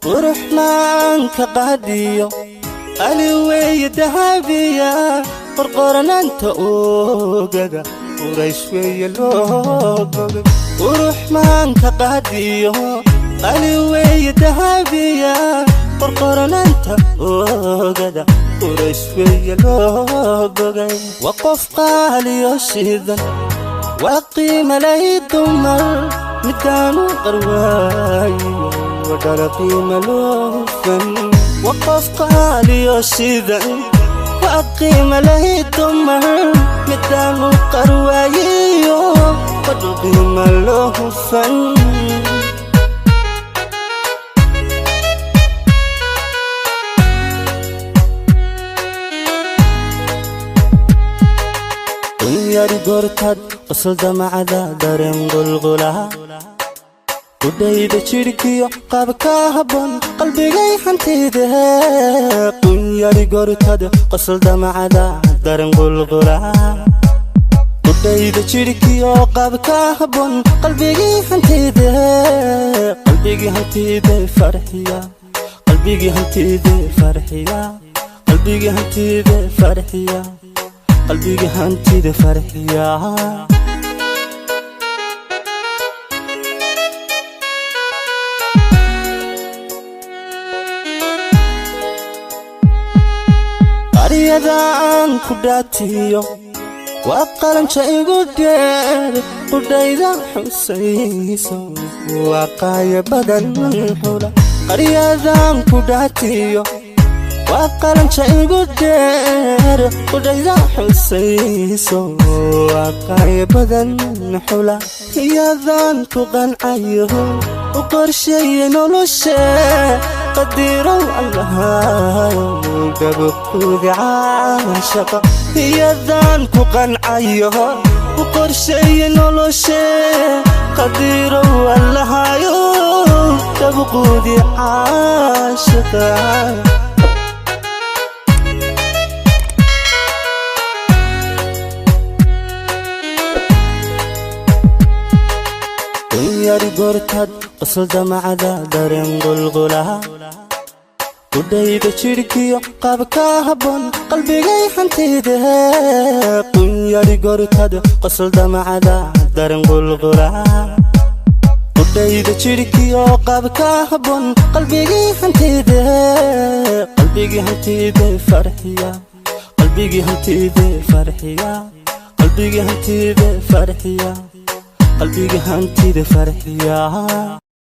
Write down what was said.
Qurux maanka qaadiyo, qali weeye dahabiya, qorqoranaanta ogaga, quraysh weeye loo bogay. Qurux maanka qaadiyo, qali weeye dahabiya, qorqoranaanta oogada, quraysh weeye loo bogay. Waa qof qaaliyo shidan, waa qiimalay dumar, midaanu qarwaayo wadhala qiima loofan. Waa qof qaaliyo shidan, waa qiimalay dumar, midaanu qarwaayiyo wadhal qiima loofan. Yari goortaad qosol damacada, dareen qulqulaha, qudhayda jidhkiyo qaabka habboon, qalbigay hantide. Qunyari goortaad qosol damacada, dareen qulqulaha, qudhayda jidhkiyo qaabka habboon, qalbigii hantide, qalbigii hantide farxiya, qalbigii hantide farxiya, qalbigii hantide farxiya, qalbigii hantida farxiya. Qaryada aan ku dhaatiyo waa qalanja igu dheer, qudhayda xusayso waa qaaya badan xula. Qaryadaan ku dhaatiyo waa qalanja igu dheer, qudhayda xusayso waa qaaya badan xula. Iyadaan ku qancayo, u qorsheeye noloshe, qadirow Allahayo dhabuquudi caashaqa. Iyadaan ku qancayo, u qorsheeye noloshe, qadirow Allahayo dhabuquudi caashaqa. Yari goortaad qosol damacada, dareen qulqulaha, qudhayda jidhkiyo qaabka habboon, qalbigay hantide. Qunyari goortaad qosol damacada, dareen qulqulaha, qudhayda jidhkiyo qaabka habboon, qalbigii hantide, qalbigii hantide farxiya, qalbigii hantide farxiya, qalbigii hantide farxiya, qalbigii hantida farxiya.